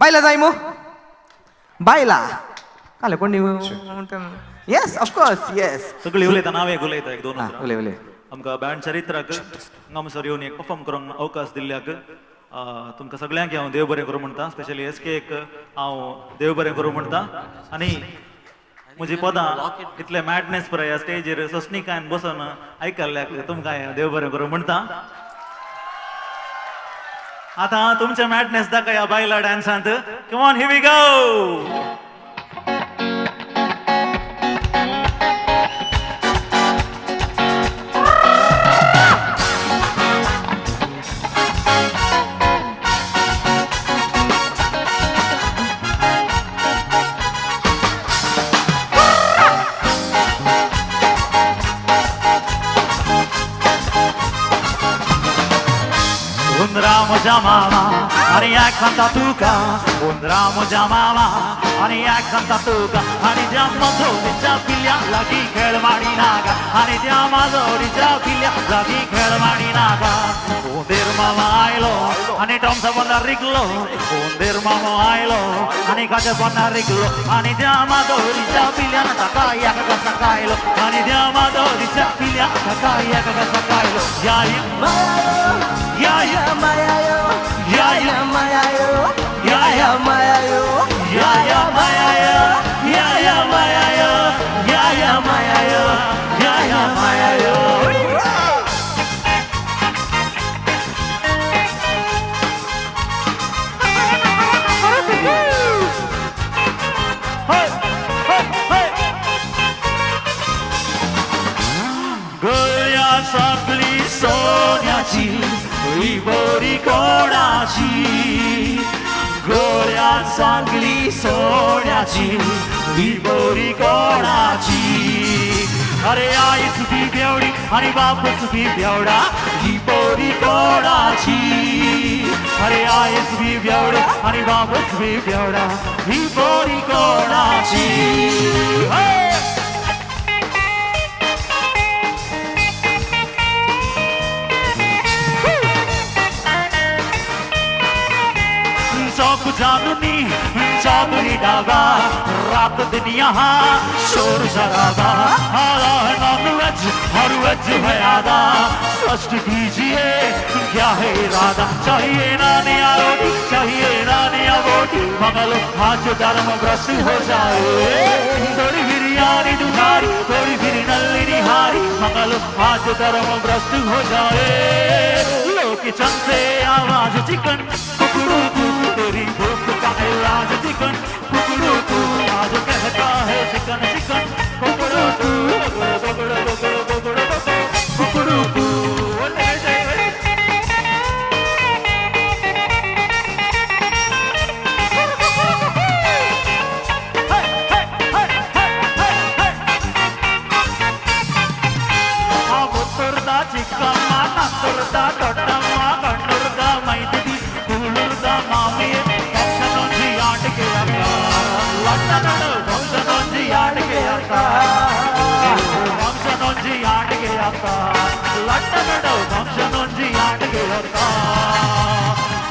बायला जाय मू बायला काले कोण. येस, ऑफकोर्स, येस. सगळी उलयता, नांव एक उलयता, एक दोन उतरां. उलय उलय. आमकां बँड चरित्राक हांगासर येवन एक परफॉर्म करूंक अवकाश दिल्ल्याक तुमकां सगळ्यांक हांव देव बरें करूं म्हणटा. स्पेशली एस केक हांव देव बरें करूं म्हणटा. आनी म्हजी पदां इतले मॅडनेस पुराय ह्या स्टेजीर सोंसणीकायन बसून आयकल्ल्याक तुमकां हांव देव बरें करूं म्हणटा. आतां तुमचें मॅडनेस दाखया बायला डान्सांत. Come on, here we go. उंदरा म्हज्या मामा आनी एक सांगता तुका, उंदरा म्हज्या मामा आनी एक सांगता तुका, आनी त्या माजोरीच्या पिल्ल्या लागीं खेळ माडी नाका, आनी त्या माजोरीच्या पिल्ल्या लागीं खेळ माडी नाका. उंदीर मामा आयलो आनी टोमसा पोंदा रिगलो, उंदीर मामा आयलो आनी खाच्या पोंदा रिगलो, आनी त्या माजोरीच्या पिल्ल्यान ताका एका सकायलो, आनी त्या माजोरीच्या पिल्ल्या ताका एका सकायलो. या या या मायायो, या या मायायो, या या मायायो, या या मायायो, या या मायायो, या या मायायो, या या मायायो. Hey, hey, hey. गळ्या साकली सोन्याची ही बरी कोणाची, गळ्या सांगली सोन्याची ही बरी कोणाची. अरे आई सुखी बेवडी आणि बाप सुखी बेवडा ही पोरी कोणाची. अरे आई सुखी बेवडी आणि बाप सुखी बेवडा ही पोरी कोणाची. Hey! चौक जानुनी चौधरी ढाबा, रात दिन यहाँ शोर शराबा. नॉन वेज और वेज है आधा, स्पष्ट कीजिए क्या है इरादा. चाहिए नानिया रोटी, चाहिए नानिया बोटी, मंगलो हाथ धर्म भ्रष्ट हो जाए. थोड़ी बिरयानी दुधारी, थोड़ी फिर नल्ली निहारी, मंगलो हाथ धर्म भ्रष्ट हो जाए. लो किचन से आवाज चिकन कुकड़ू कू, तेरी भूख का इलाज चिकन कुकड़ू कू. आज कहता है चिकन चिकन कुकड़ू कू, कुकड़ू कुकड़ू कुकड़ू कुकड़ू कू. ಪುತ್ತೂರ್ದ ಚಿಕ್ಕಮ್ಮ, ನತ್ತೂರ್ದ ದೊಡ್ಡಮ್ಮ, ಕಣ್ಣೂರ್ದ ಮೈದಿದಿ, ಕೂಳೂರ್ದ ಮಾಮಿಯೇ, ಫಂಕ್ಷನೊಂಜಿ ಆಟಿಗೆ ಅಕ್ಕ, ಲಟ್ಟನಡು ಫಂಕ್ಷನೊಂಜಿ ಆಟಿಗೆ ಅಕ್ಕ, ಫಂಕ್ಷನೊಂಜಿ ಆಟಿಗೆ ಅಕ್ಕ, ಲಟ್ಟನಡು ಫಂಕ್ಷನೊಂಜಿ ಆಟಿಗೆ ಅಕ್ಕ.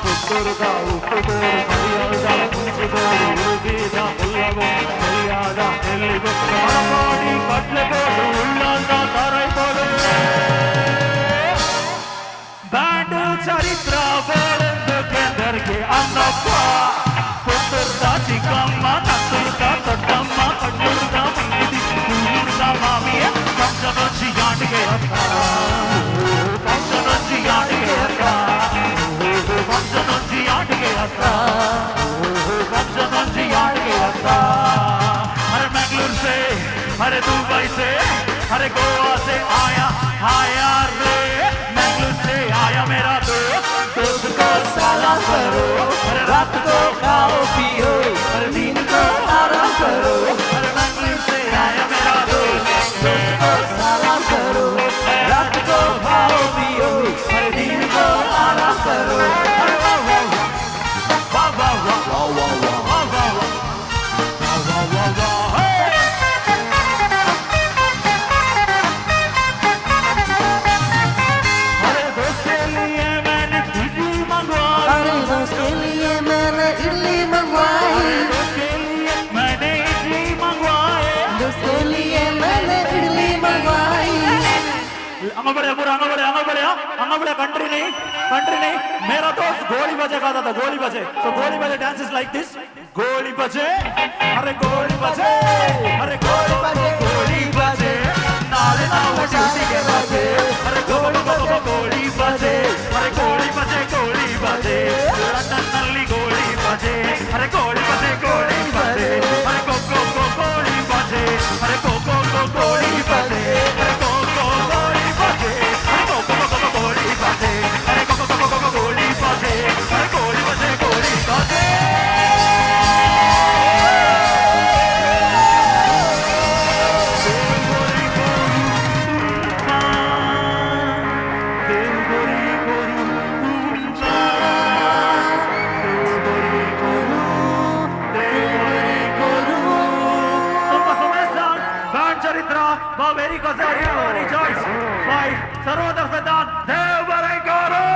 ಪುತ್ತೂರ್ದ ಉಪ್ಪುಗೋರು, ಮರಿಯಲ್ದ ಮುಂಚಿಗೋರು, ಉಡುಗಿದ ಉಲ್ಲವೋ, ಕೈಯಾದ ಎಲ್ಲಿಗೋ, ಮರಪಾಡಿ ಕಡ್ಲೆಗೋಡು, ಉಳ್ಳಾಲ್ದ ತರೈಗೋಡು. ಬ್ಯಾಂಡ್ ಚರಿತ್ರ ಬೋಳೆಂದು ಕೆಂದರಿಗೆ ಅನ್ನಪ್ಪ. ಪುತ್ತೂರ್ದ ಚಿಕ್ಕಮ್ಮ, ನತ್ತೂರ್ದ ದೊಡ್ಡಮ್ಮ, ಕಣ್ಣೂರ್ದ ಮೈದಿ, ಕೂಳೂರ್ದ ಮಾಮಿಯ, ಫಂಕ್ಷನೊಂಜಿ ಆಟಿಗೆ ಅಕ್ಕ, ಫಂಕ್ಷನೊಂಜಿ ಆಟಿಗೆ ಅಕ್ಕ, ಫಂಕ್ಷನೊಂಜಿ ಆಟಿಗೆ ಅಕ್ಕ, ಫಂಕ್ಷನೊಂಜಿ ಆಟಿಗೆ ಅಕ್ಕ. अरे मैंगलोर से, अरे दुबई से, अरे गोवा से आया आया रे, मैंगलोर से आया मेरा दोस्त, दोस्त को सलाम करो. अरे रात को खाओ पियो, अरे दिन को आराम करो. अरे मैंगलोर से आया मेरा दोस्त, दोस्त को सलाम करो. रात को खाओ पियो, अरे दिन को आराम करो. अरे वाह वाह वाह वाह वाह वाह वाह वाह वाह वाह वाह वाह. अरे दोस्त के लिए मैंने इडली मंगवाई, अरे दोस्त के लिए मैंने इडली मंगवाई. हांगा पळया पुरो, हांगा पळया, हांगा पळया, हांगा पळया. कंट्री नाही, कंट्री नाही. मेरा दोस्त गोळी बजे गाता था, गोळी बजे. सो गोळी बजे डान्स is like दिस. गोळी बजे, अरे गोळी बजे, अरे गोळी बजे, गोळी बजे, नाले नाव ड्युटी बजे, अरे गोळी बजे, गोळी बजे, अरे गोळी बजे, गोळी बजे, लंडन नल्ली गोळी बजे, अरे गोळी बजे, गोळी बजे, अरे गो गो गो गोळी बजे, अरे गो गो गो गोळी बजे, अरे गो गो गोळी बजे, अरे गो गो गो गो गोळी बजे, अरे गो गो गो गो गोळी बजे, अरे गोळी बजे, गोळी बजे. चरित्र बावेरी कसारी चॉईस बाय सर्वदर्शदान देव बरे करो.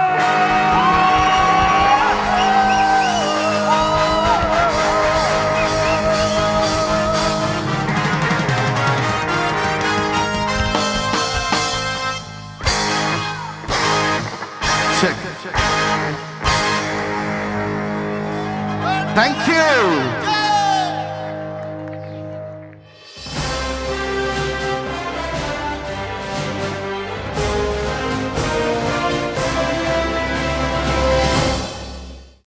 Check. Thank you.